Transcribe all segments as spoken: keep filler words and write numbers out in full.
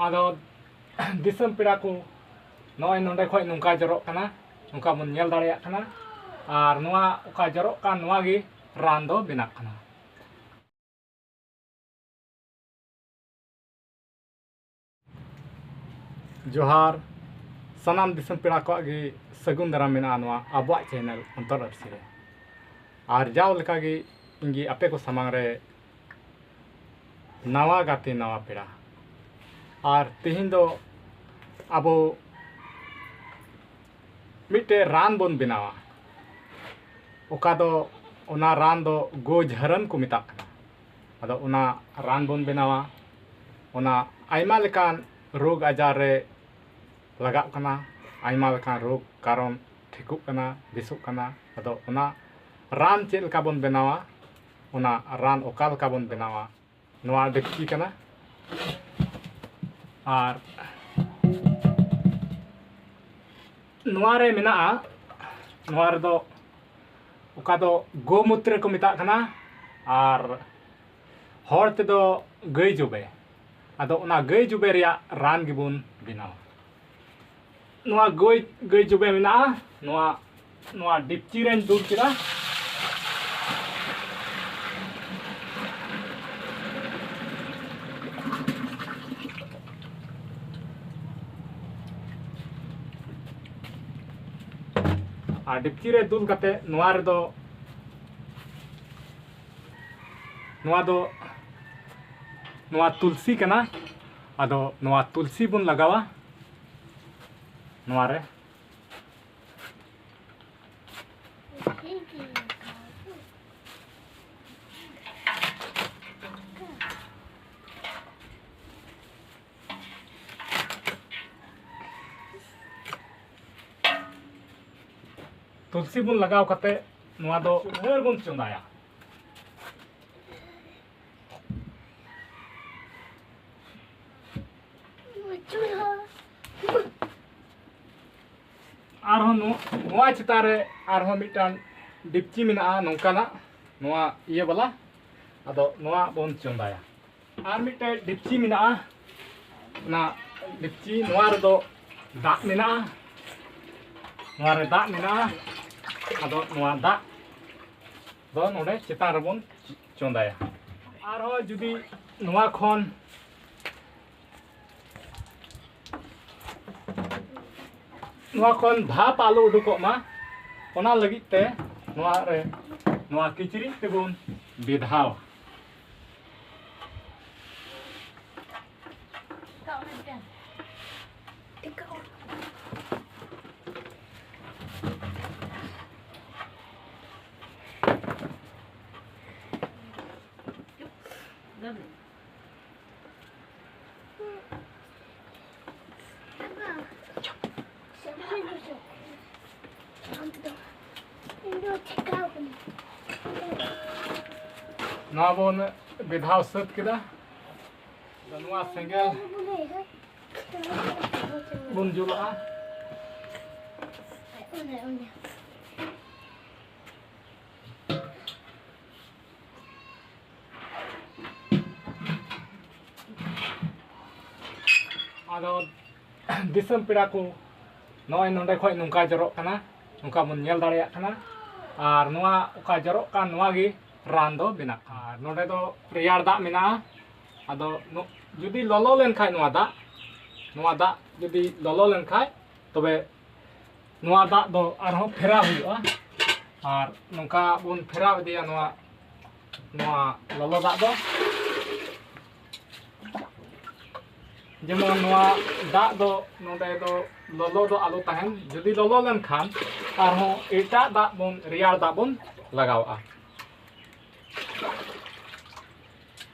ᱟᱫᱚ ᱫᱤᱥᱚᱢ ᱯᱮᱲᱟ ᱠᱚ, ᱱᱚᱜᱼᱚᱭ ᱱᱚᱸᱰᱮ ᱠᱷᱚᱡ ᱱᱚᱝᱠᱟ ᱡᱚᱨᱚᱜ ᱠᱟᱱᱟ, ᱱᱚᱝᱠᱟ ᱵᱚᱱ ᱧᱮᱞ ᱫᱟᱲᱮᱭᱟᱜ ᱠᱟᱱᱟ᱾ ᱟᱨ ᱱᱚᱣᱟ ᱚᱠᱟ ᱡᱚᱨᱚᱜ ᱠᱟᱱ, ᱱᱚᱣᱟ ᱜᱮ ᱨᱟᱱ ᱫᱚ ᱵᱮᱱᱟᱜ ᱠᱟᱱᱟ᱾ ᱡᱚᱦᱟᱨ᱾ ᱥᱟᱱᱟᱢ ᱫᱤᱥᱚᱢ ᱯᱮᱲᱟ ᱠᱚᱣᱟᱜ ᱜᱮ ᱥᱟᱹᱜᱩᱱ ᱫᱟᱨᱟᱢ ᱢᱮᱱᱟᱜᱼᱟ ᱱᱚᱣᱟ ᱟᱵᱚᱣᱟᱜ ᱪᱮᱱᱮᱞ ᱚᱱᱛᱚᱨ ᱟᱹᱨᱥᱤ ᱨᱮ᱾ ᱟᱨ ᱡᱟᱣ ᱞᱮᱠᱟᱜᱮ ᱤᱧ ᱜᱮ ᱟᱯᱮ ᱠᱚ ᱥᱟᱢᱟᱝ ᱨᱮ ᱱᱟᱣᱟ ᱜᱟᱛᱮ, ᱱᱟᱣᱟ ᱯᱮᱲᱟ᱾ ᱟᱨ ᱛᱮᱦᱮᱧ ᱫᱚ ᱟᱵᱚ ᱢᱤᱫᱴᱮᱡ ᱨᱟᱱ ᱵᱚᱱ ᱵᱮᱱᱟᱣᱟ, ᱚᱠᱟ ᱫᱚ, ᱚᱱᱟ ᱨᱟᱱ ᱫᱚ ᱜᱳ ᱡᱷᱟᱹᱨᱟᱹᱱ ᱠᱚ ᱢᱮᱛᱟᱜ ᱠᱟᱱᱟ᱾ ᱟᱫᱚ ᱚᱱᱟ ᱨᱟᱱ ᱵᱚᱱ ᱵᱮᱱᱟᱣᱟ, ᱚᱱᱟ ᱟᱭᱢᱟ ᱞᱮᱠᱟᱱ ᱨᱳᱜᱽ ᱟᱡᱟᱨ ᱨᱮ ᱞᱟᱜᱟᱜ ᱠᱟᱱᱟ, ᱟᱭᱢᱟ ᱞᱮᱠᱟᱱ ᱨᱳᱜᱽ ᱠᱟᱨᱚᱱ ᱴᱷᱤᱠᱚᱜ ᱠᱟᱱᱟ, ᱵᱮᱥᱚᱜ ᱠᱟᱱᱟ᱾ ᱟᱫᱚ ᱚᱱᱟ ᱨᱟᱱ ᱪᱮᱫ ᱞᱮᱠᱟ ᱵᱚᱱ ᱵᱮᱱᱟᱣᱟ, ᱚᱱᱟ ᱨᱟᱱ ᱚᱠᱟ ᱞᱮᱠᱟ ᱵᱚᱱ ᱵᱮᱱᱟᱣᱟ, ᱱᱚᱣᱟ ᱰᱮᱠᱪᱤ ᱠᱟᱱᱟ᱾ ᱟᱨ ᱱᱚᱣᱟ ᱨᱮ ᱢᱮᱱᱟᱜᱼᱟ, ᱱᱚᱣᱟ ᱨᱮᱫᱚ ᱚᱠᱟ ᱫᱚ ᱜᱳᱢᱩᱛᱨᱚ ᱠᱚ ᱢᱮᱛᱟᱜ ᱠᱟᱱᱟ, ᱟᱨ ᱦᱚᱲ ᱛᱮᱫᱚ ᱜᱟᱹᱭ ᱡᱚᱵᱮ᱾ ᱟᱫᱚ ᱚᱱᱟ ᱜᱟᱹᱭ ᱡᱚᱵᱮ ᱨᱮᱭᱟᱜ ᱨᱟᱱ ᱜᱮᱵᱚᱱ ᱵᱮᱱᱟᱣᱟ᱾ ᱱᱚᱣᱟ ᱜᱟᱹᱭ, ᱜᱟᱹᱭ ᱡᱚᱵᱮ ᱢᱮᱱᱟᱜᱼᱟ, ᱱᱚᱣᱟ, ᱱᱚᱣᱟ ᱰᱤᱯᱪᱤ ᱨᱮᱧ ᱫᱩᱞ ᱠᱮᱫᱟ᱾ ᱟᱨ ᱰᱤᱯᱪᱤ ᱨᱮ ᱫᱩᱞ ᱠᱟᱛᱮ ᱱᱚᱣᱟ ᱨᱮᱫᱚ, ᱱᱚᱣᱟ ᱫᱚ, ᱱᱚᱣᱟ ᱛᱩᱞᱥᱤ ᱠᱟᱱᱟ᱾ ᱟᱫᱚ ᱱᱚᱣᱟ ᱛᱩᱞᱥᱤ ᱵᱚᱱ ᱞᱟᱜᱟᱣᱟ ᱱᱚᱣᱟ ᱨᱮ᱾ ᱛᱩᱞᱥᱤ ᱵᱚᱱ ᱞᱟᱜᱟᱣ ᱠᱟᱛᱮ ᱱᱚᱣᱟ ᱫᱚ ᱪᱩᱞᱦᱟᱹ ᱨᱮᱵᱚᱱ ᱪᱚᱸᱫᱟᱭᱟ᱾ ᱟᱨᱦᱚᱸ ᱱᱚ-, ᱱᱚᱣᱟ ᱪᱮᱛᱟᱱ ᱨᱮ ᱟᱨᱦᱚᱸ ᱢᱤᱫᱴᱟᱝ ᱰᱤᱯᱪᱤ ᱢᱮᱱᱟᱜᱼᱟ ᱱᱚᱝᱠᱟᱱᱟᱜ, ᱱᱚᱣᱟ ᱤᱭᱟᱹ ᱵᱟᱞᱟ᱾ ᱟᱫᱚ ᱱᱚᱣᱟ ᱵᱚᱱ ᱪᱚᱸᱫᱟᱭᱟ᱾ ᱟᱨ ᱢᱤᱫᱴᱮᱡ ᱰᱤᱯᱪᱤ ᱢᱮᱱᱟᱜᱼᱟ, ᱚᱱᱟ ᱰᱮᱠᱪᱤ, ᱱᱚᱣᱟ ᱨᱮᱫᱚ ᱫᱟᱜ ᱢᱮᱱᱟᱜᱼᱟ, ᱱᱚᱣᱟ ᱨᱮ ᱫᱟᱜ ᱢᱮᱱᱟᱜᱼᱟ᱾ ᱟᱫᱚ ᱱᱚᱣᱟ ᱫᱟᱜ ᱫᱚ ᱱᱚᱰᱮ ᱪᱮᱛᱟᱱ ᱨᱮᱵᱚᱱ ᱪᱚᱸᱫᱟᱭᱟ᱾ ᱟᱨᱦᱚᱸ ᱡᱩᱫᱤ ᱱᱚᱣᱟ ᱠᱷᱚᱱ ᱱᱚᱣᱟ ᱠᱷᱚᱱ ᱵᱷᱟᱯ ᱟᱞᱚ ᱩᱰᱩᱠᱚᱜ ᱢᱟ, ᱚᱱᱟ ᱞᱟᱹᱜᱤᱫ ᱛᱮ ᱱᱚᱣᱟ ᱨᱮ, ᱱᱚᱣᱟ ᱠᱤᱪᱨᱤᱡ ᱛᱮᱵᱚᱱ ᱵᱮᱫᱷᱟᱣᱟ᱾ ᱱᱚᱣᱟ ᱵᱚᱱ ᱵᱮᱫᱷᱟᱣ ᱥᱟᱹᱛ ᱠᱮᱫᱟ᱾ ᱟᱫᱚ ᱱᱚᱣᱟ ᱥᱮᱸᱜᱮᱞ ᱵᱚᱱ ᱡᱩᱞᱟᱜᱼᱟ᱾ ᱟᱫᱚ ᱫᱤᱥᱚᱢ ᱯᱮᱲᱟ ᱠᱚ, ᱱᱚᱜᱼᱚᱭ ᱱᱚᱰᱮ ᱠᱷᱚᱡ ᱱᱚᱝᱠᱟ ᱡᱚᱨᱚᱜ ᱠᱟᱱᱟ, ᱱᱚᱝᱠᱟ ᱵᱚᱱ ᱧᱮᱞ ᱫᱟᱲᱮᱭᱟᱜ ᱠᱟᱱᱟ᱾ ᱟᱨ ᱱᱚᱣᱟ ᱚᱠᱟ ᱡᱚᱨᱚᱜ ᱠᱟᱱ, ᱱᱚᱣᱟ ᱜᱮ ᱨᱟᱱ ᱫᱚ ᱵᱮᱱᱟᱜ ᱠᱟᱱᱟ᱾ ᱟᱨ ᱱᱚᱰᱮ ᱫᱚ ᱨᱮᱭᱟᱲ ᱫᱟᱜ ᱢᱮᱱᱟᱜᱼᱟ᱾ ᱟᱫᱚ ᱱᱚ-, ᱡᱩᱫᱤ ᱞᱚᱞᱚ ᱞᱮᱱᱠᱷᱟᱡ ᱱᱚᱣᱟ ᱫᱟᱜ, ᱱᱚᱣᱟ ᱫᱟᱜ ᱡᱩᱫᱤ ᱞᱚᱞᱚ ᱞᱮᱱᱠᱷᱟᱡ, ᱛᱚᱵᱮ ᱱᱚᱣᱟ ᱫᱟᱜ ᱫᱚ ᱟᱨᱦᱚᱸ ᱯᱷᱮᱨᱟᱣ ᱦᱩᱭᱩᱜᱼᱟ᱾ ᱟᱨ ᱱᱚᱝᱠᱟ ᱵᱚᱱ ᱯᱷᱮᱨᱟᱣ ᱤᱫᱤᱭᱟ ᱱᱚᱣᱟ, ᱱᱚᱣᱟ ᱞᱚᱞᱚ ᱫᱟᱜ ᱫᱚ᱾ ᱡᱮᱢᱚᱱ ᱱᱚᱣᱟ ᱫᱟᱜ ᱫᱚ ᱱᱚᱰᱮ ᱫᱚ ᱞᱚᱞᱚ ᱫᱚ ᱟᱞᱚ ᱛᱟᱦᱮᱱ᱾ ᱡᱩᱫᱤ ᱞᱚᱞᱚ ᱞᱮᱱᱠᱷᱟᱱ ᱟᱨᱦᱚᱸ ᱮᱴᱟᱜ ᱫᱟᱜ ᱵᱚᱱ, ᱨᱮᱭᱟᱲ ᱫᱟᱜ ᱵᱚᱱ ᱞᱟᱜᱟᱣᱟᱜᱼᱟ᱾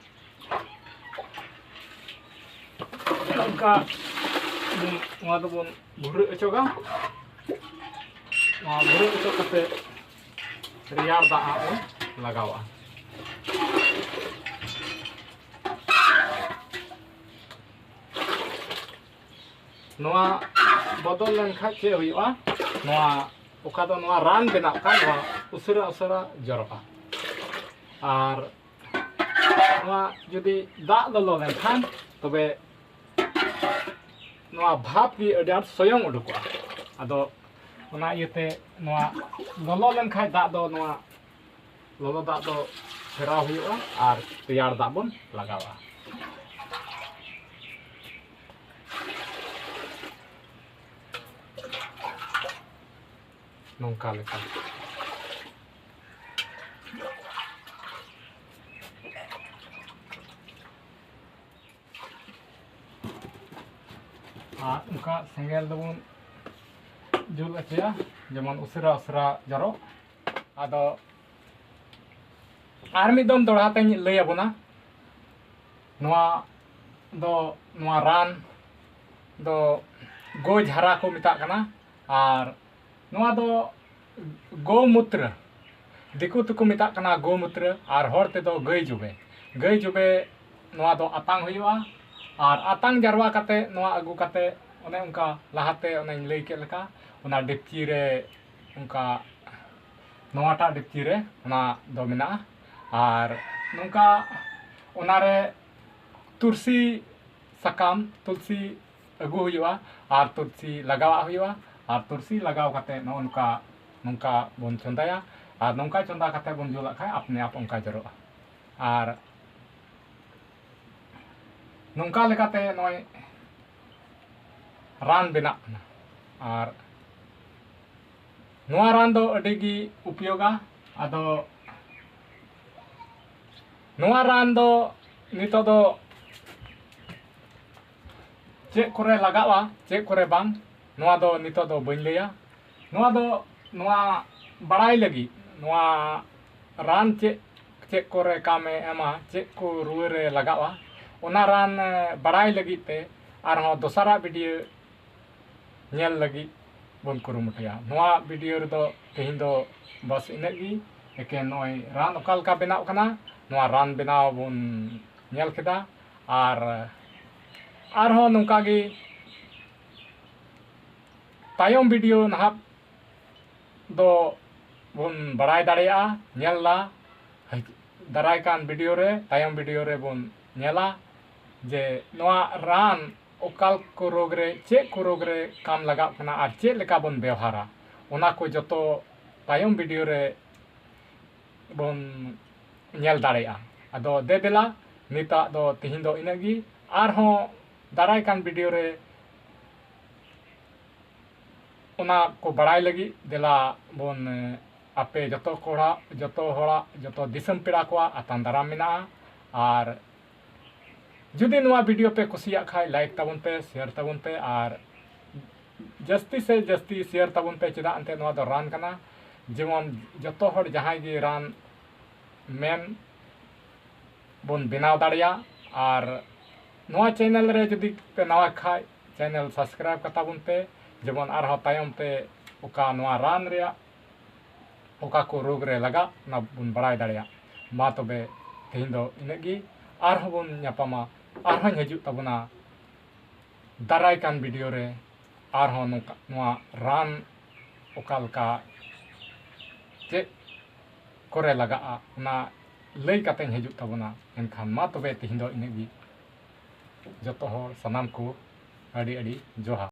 ᱱᱚᱝᱠᱟ ᱵᱚᱱ, ᱱᱚᱣᱟ ᱫᱚᱵᱚᱱ ᱵᱷᱩᱨᱟᱹᱜ ᱚᱪᱚᱜᱟ᱾ ᱱᱚᱣᱟ ᱵᱷᱩᱨᱟᱹᱜ ᱚᱪᱚᱜ ᱠᱟᱛᱮ ᱨᱮᱭᱟᱲ ᱫᱟᱜ ᱦᱟᱸᱜ ᱵᱚᱱ ᱞᱟᱜᱟᱣᱟᱜᱼᱟ᱾ ᱱᱚᱣᱟ ᱵᱚᱫᱚᱞ ᱞᱮᱱᱠᱷᱟᱡ ᱪᱮᱫ ᱦᱩᱭᱩᱜᱼᱟ? ᱱᱚᱣᱟ ᱚᱠᱟ ᱫᱚ ᱱᱚᱣᱟ ᱨᱟᱱ ᱵᱮᱱᱟᱜ ᱠᱟᱱ, ᱱᱚᱣᱟ ᱩᱥᱟᱹᱨᱟ ᱩᱥᱟᱹᱨᱟ ᱡᱚᱨᱚᱜᱼᱟ᱾ ᱟᱨ ᱱᱚᱣᱟ ᱡᱩᱫᱤ ᱫᱟᱜ ᱞᱚᱞᱚ ᱞᱮᱱᱠᱷᱟᱱ, ᱛᱚᱵᱮ ᱱᱚᱣᱟ ᱵᱷᱟᱯ ᱜᱮ ᱟᱹᱰᱤ ᱟᱸᱴ ᱥᱚᱭᱚᱝ ᱩᱰᱩᱠᱚᱜᱼᱟ᱾ ᱟᱫᱚ ᱚᱱᱟ ᱤᱭᱟᱹᱛᱮ ᱱᱚᱣᱟ ᱞᱚᱞᱚ ᱞᱮᱱᱠᱷᱟᱱ ᱫᱟᱜ ᱫᱚ, ᱱᱚᱣᱟ ᱞᱚᱞᱚ ᱫᱟᱜ ᱫᱚ ᱯᱷᱮᱨᱟᱣ ᱦᱩᱭᱩᱜᱼᱟ ᱟᱨ ᱨᱮᱭᱟᱲ ᱫᱟᱜ ᱵᱚᱱ ᱞᱟᱜᱟᱣᱟ᱾ ᱱᱚᱝᱠᱟ ᱞᱮᱠᱟ᱾ ᱟᱨ ᱚᱱᱠᱟ ᱥᱮᱸᱜᱮᱞ ᱫᱚᱵᱚᱱ ᱡᱩᱞ ᱦᱚᱪᱚᱭᱟ, ᱡᱮᱢᱚᱱ ᱩᱥᱟᱹᱨᱟ ᱩᱥᱟᱹᱨᱟ ᱡᱚᱨᱚᱜ᱾ ᱟᱫᱚ ᱟᱨ ᱢᱤᱫ ᱫᱚᱢ ᱫᱚᱦᱲᱟ ᱛᱮᱧ ᱞᱟᱹᱭ ᱟᱵᱚᱱᱟ᱾ ᱱᱚᱣᱟ ᱫᱚ, ᱱᱚᱣᱟ ᱨᱟᱱ ᱫᱚ ᱜᱳ ᱡᱷᱟᱨᱟ ᱠᱚ ᱢᱮᱛᱟᱜ ᱠᱟᱱᱟ᱾ ᱟᱨ ᱱᱚᱣᱟ ᱫᱚ ᱜᱳ ᱢᱩᱛᱨᱚ, ᱫᱤᱠᱩ ᱛᱮᱠᱚ ᱢᱮᱛᱟᱜ ᱠᱟᱱᱟ ᱜᱳ ᱢᱩᱛᱨᱚ, ᱟᱨ ᱦᱚᱲ ᱛᱮᱫᱚ ᱜᱟᱹᱭ ᱡᱚᱵᱮ᱾ ᱜᱟᱹᱭ ᱡᱚᱵᱮ ᱱᱚᱣᱟ ᱫᱚ ᱟᱛᱟᱝ ᱦᱩᱭᱩᱜᱼᱟ᱾ ᱟᱨ ᱟᱛᱟᱝ ᱡᱟᱨᱣᱟ ᱠᱟᱛᱮ, ᱱᱚᱣᱟ ᱟᱹᱜᱩ ᱠᱟᱛᱮ, ᱚᱱᱮ ᱚᱱᱠᱟ ᱞᱟᱦᱟᱛᱮ ᱚᱱᱮᱧ ᱞᱟᱹᱭ ᱠᱮᱫ ᱞᱮᱠᱟ, ᱚᱱᱟ ᱰᱮᱠᱪᱤ ᱨᱮ, ᱚᱱᱠᱟ ᱱᱚᱣᱟᱴᱟᱜ ᱰᱮᱠᱪᱤ ᱨᱮ ᱚᱱᱟ ᱫᱚ ᱢᱮᱱᱟᱜᱼᱟ᱾ ᱟᱨ ᱱᱚᱝᱠᱟ ᱚᱱᱟᱨᱮ ᱛᱩᱞᱥᱤ ᱥᱟᱠᱟᱢ, ᱛᱩᱞᱥᱤ ᱟᱹᱜᱩ ᱦᱩᱭᱩᱜᱼᱟ ᱟᱨ ᱛᱩᱞᱥᱤ ᱞᱟᱜᱟᱣᱟᱜ ᱦᱩᱭᱩᱜᱼᱟ᱾ ᱟᱨ ᱛᱩᱞᱥᱤ ᱞᱟᱜᱟᱣ ᱠᱟᱛᱮ ᱱᱚᱜᱼᱚ ᱱᱚᱝᱠᱟ, ᱱᱚᱝᱠᱟ ᱵᱚᱱ ᱪᱚᱸᱫᱟᱭᱟ᱾ ᱟᱨ ᱱᱚᱝᱠᱟ ᱪᱚᱸᱫᱟ ᱠᱟᱛᱮ ᱵᱚᱱ ᱡᱩᱞᱟᱜ ᱠᱷᱟᱱ ᱟᱯᱱᱮ ᱟᱯ ᱚᱱᱠᱟ ᱡᱚᱨᱚᱜᱼᱟ᱾ ᱟᱨ ᱱᱚᱝᱠᱟ ᱞᱮᱠᱟᱛᱮ ᱱᱚᱜᱼᱚᱭ ᱨᱟᱱ ᱵᱮᱱᱟᱜ ᱠᱟᱱᱟ᱾ ᱟᱨ ᱱᱚᱣᱟ ᱨᱟᱱ ᱫᱚ ᱟᱹᱰᱤ ᱜᱮ ᱩᱯᱭᱳᱜᱟ᱾ ᱟᱫᱚ ᱱᱚᱣᱟ ᱨᱟᱱ ᱫᱚ ᱱᱤᱛᱚᱜ ᱫᱚ ᱪᱮᱫ ᱠᱚᱨᱮ ᱞᱟᱜᱟᱜᱼᱟ, ᱪᱮᱫ ᱠᱚᱨᱮ ᱵᱟᱝ, ᱱᱚᱣᱟ ᱫᱚ ᱱᱤᱛᱚᱜ ᱫᱚ ᱵᱟᱹᱧ ᱞᱟᱹᱭᱟ᱾ ᱱᱚᱣᱟ ᱫᱚ, ᱱᱚᱣᱟ ᱵᱟᱲᱟᱭ ᱞᱟᱹᱜᱤᱫ, ᱱᱚᱣᱟ ᱨᱟᱱ ᱪᱮᱫ, ᱪᱮᱫ ᱠᱚᱨᱮ ᱠᱟᱢᱮ ᱮᱢᱟ, ᱪᱮᱫ ᱠᱚ ᱨᱩᱣᱟᱹ ᱨᱮ ᱞᱟᱜᱟᱜᱼᱟ, ᱚᱱᱟ ᱨᱟᱱ, ᱮ, ᱵᱟᱲᱟᱭ ᱞᱟᱹᱜᱤᱫ ᱛᱮ ᱟᱨᱦᱚᱸ ᱫᱚᱥᱟᱨᱟᱜ ᱵᱷᱤᱰᱤᱭᱳ ᱧᱮᱞ ᱞᱟᱹᱜᱤᱫ ᱵᱚᱱ ᱠᱩᱨᱩᱢᱩᱴᱩᱭᱟ᱾ ᱱᱚᱣᱟ ᱵᱷᱤᱰᱤᱭᱳ ᱨᱮᱫᱚ ᱛᱮᱦᱮᱧ ᱫᱚ ᱵᱟᱥ ᱤᱱᱟᱹᱜ ᱜᱮ᱾ ᱮᱠᱮᱱ ᱱᱚᱜᱼᱚᱭ ᱨᱟᱱ ᱚᱠᱟ ᱞᱮᱠᱟ ᱵᱮᱱᱟᱜ ᱠᱟᱱᱟ, ᱱᱚᱣᱟ ᱨᱟᱱ ᱵᱮᱱᱟᱣ ᱵᱚᱱ ᱧᱮᱞ ᱠᱮᱫᱟ᱾ ᱟᱨ ᱟᱨᱦᱚᱸ ᱱᱚᱝᱠᱟ ᱜᱮ ᱛᱟᱭᱚᱢ ᱵᱷᱤᱰᱤᱭᱳ ᱱᱟᱦᱟᱜ ᱫᱚ ᱵᱚᱱ ᱵᱟᱲᱟᱭ ᱫᱟᱲᱮᱭᱟᱜᱼᱟ, ᱧᱮᱞ ᱫᱟ, ᱫᱟᱨᱟᱭ ᱠᱟᱱ ᱵᱷᱤᱰᱤᱭᱳ ᱨᱮ, ᱛᱟᱭᱚᱢ ᱵᱷᱤᱰᱤᱭᱳ ᱨᱮ ᱵᱚᱱ ᱧᱮᱞᱟ ᱡᱮ ᱱᱚᱣᱟ ᱨᱟᱱ ᱚᱠᱟ ᱠᱚ ᱨᱳᱜᱽ ᱨᱮ, ᱪᱮᱫ ᱠᱚ ᱨᱳᱜᱽ ᱨᱮ ᱠᱟᱢ ᱞᱟᱜᱟᱜ ᱠᱟᱱᱟ ᱟᱨ ᱪᱮᱫ ᱞᱮᱠᱟ ᱵᱚᱱ ᱵᱮᱣᱦᱟᱨᱟ, ᱚᱱᱟ ᱠᱚ ᱡᱚᱛᱚ ᱛᱟᱭᱚᱢ ᱵᱷᱤᱰᱤᱭᱳ ᱨᱮ ᱵᱚᱱ ᱧᱮᱞ ᱫᱟᱲᱮᱭᱟᱜᱼᱟ᱾ ᱟᱫᱚ ᱫᱮ ᱫᱮᱞᱟ, ᱱᱤᱛᱟᱜ ᱫᱚ, ᱛᱤᱦᱤᱧ ᱫᱚ ᱤᱱᱟᱹᱜ ᱜᱮ᱾ ᱟᱨᱦᱚᱸ ᱫᱟᱨᱟᱭ ᱠᱟᱱ ᱵᱷᱤᱰᱤᱭᱳ ᱨᱮ ᱚᱱᱟ ᱠᱚ ᱵᱟᱲᱟᱭ ᱞᱟᱹᱜᱤᱫ ᱫᱮᱞᱟ ᱵᱚᱱ, ᱟᱯᱮ ᱡᱚᱛᱚ ᱠᱚᱲᱟ, ᱡᱚᱛᱚ ᱦᱚᱲᱟᱜ, ᱡᱚᱛᱚ ᱫᱤᱥᱚᱢ ᱯᱮᱲᱟ ᱠᱚᱣᱟᱜ ᱟᱛᱟᱝ ᱫᱟᱨᱟᱢ ᱢᱮᱱᱟᱜᱼᱟ᱾ ᱟᱨ ᱡᱩᱫᱤ ᱱᱚᱣᱟ ᱵᱷᱤᱰᱤᱭᱳ ᱯᱮ ᱠᱩᱥᱤᱭᱟᱜ ᱠᱷᱟᱡ, ᱞᱟᱭᱤᱠ ᱛᱟᱵᱚᱱ ᱯᱮ, ᱥᱮᱭᱟᱨ ᱛᱟᱵᱚᱱ ᱯᱮ, ᱟᱨ ᱡᱟᱹᱥᱛᱤ ᱥᱮ ᱡᱟᱹᱥᱛᱤ ᱥᱮᱭᱟᱨ ᱛᱟᱵᱚᱱ ᱯᱮ᱾ ᱪᱮᱫᱟᱜ ᱮᱱᱛᱮᱫ ᱱᱚᱣᱟ ᱫᱚ ᱨᱟᱱ ᱠᱟᱱᱟ, ᱡᱮᱢᱚᱱ ᱡᱚᱛᱚ ᱦᱚᱲ ᱡᱟᱦᱟᱸᱭ ᱜᱮ ᱨᱟᱱ ᱢᱮᱱ ᱵᱚᱱ ᱵᱮᱱᱟᱣ ᱫᱟᱲᱮᱭᱟᱜ᱾ ᱟᱨ ᱱᱚᱣᱟ ᱪᱮᱱᱮᱞ ᱨᱮ ᱡᱩᱫᱤ ᱯᱮ ᱱᱟᱣᱟ ᱠᱷᱟᱡ, ᱪᱮᱱᱮᱞ ᱥᱟᱵᱥᱠᱨᱟᱭᱤᱵ ᱠᱟᱛᱟ ᱵᱚᱱ ᱯᱮ, ᱡᱮᱢᱚᱱ ᱟᱨᱦᱚᱸ ᱛᱟᱭᱚᱢ ᱛᱮ ᱚᱠᱟ ᱱᱚᱣᱟ ᱨᱟᱱ ᱨᱮᱭᱟᱜ ᱚᱠᱟ ᱠᱚ ᱨᱳᱜᱽ ᱨᱮ ᱞᱟᱜᱟᱜ, ᱚᱱᱟ ᱵᱚᱱ ᱵᱟᱲᱟᱭ ᱫᱟᱲᱮᱭᱟᱜ᱾ ᱢᱟ ᱛᱚᱵᱮ ᱛᱮᱦᱮᱧ ᱫᱚ ᱤᱱᱟᱹᱜ ᱜᱮ, ᱟᱨᱦᱚᱸ ᱵᱚᱱ ᱧᱟᱯᱟᱢᱟ, ᱟᱨᱦᱚᱸᱧ ᱦᱤᱡᱩᱜ ᱛᱟᱵᱚᱱᱟ ᱫᱟᱨᱟᱭ ᱠᱟᱱ ᱵᱷᱤᱰᱤᱭᱳ ᱨᱮ᱾ ᱟᱨᱦᱚᱸ ᱱᱚᱝᱠᱟ ᱱᱚᱣᱟ ᱨᱟᱱ ᱚᱠᱟ ᱞᱮᱠᱟ ᱪᱮᱫ ᱠᱚᱨᱮ ᱞᱟᱜᱟᱜᱼᱟ, ᱚᱱᱟ ᱞᱟᱹᱭ ᱠᱟᱛᱮᱧ ᱦᱤᱡᱩᱜ ᱛᱟᱵᱚᱱᱟ᱾ ᱮᱱᱠᱷᱟᱱ ᱢᱟ ᱛᱚᱵᱮ ᱛᱮᱦᱮᱧ ᱫᱚ ᱤᱱᱟᱹᱜ ᱜᱮ᱾ ᱡᱚᱛᱚ ᱦᱚᱲ ᱥᱟᱱᱟᱢ ᱠᱚ ᱟᱹᱰᱤ ᱟᱹᱰᱤ ᱡᱚᱦᱟᱨ᱾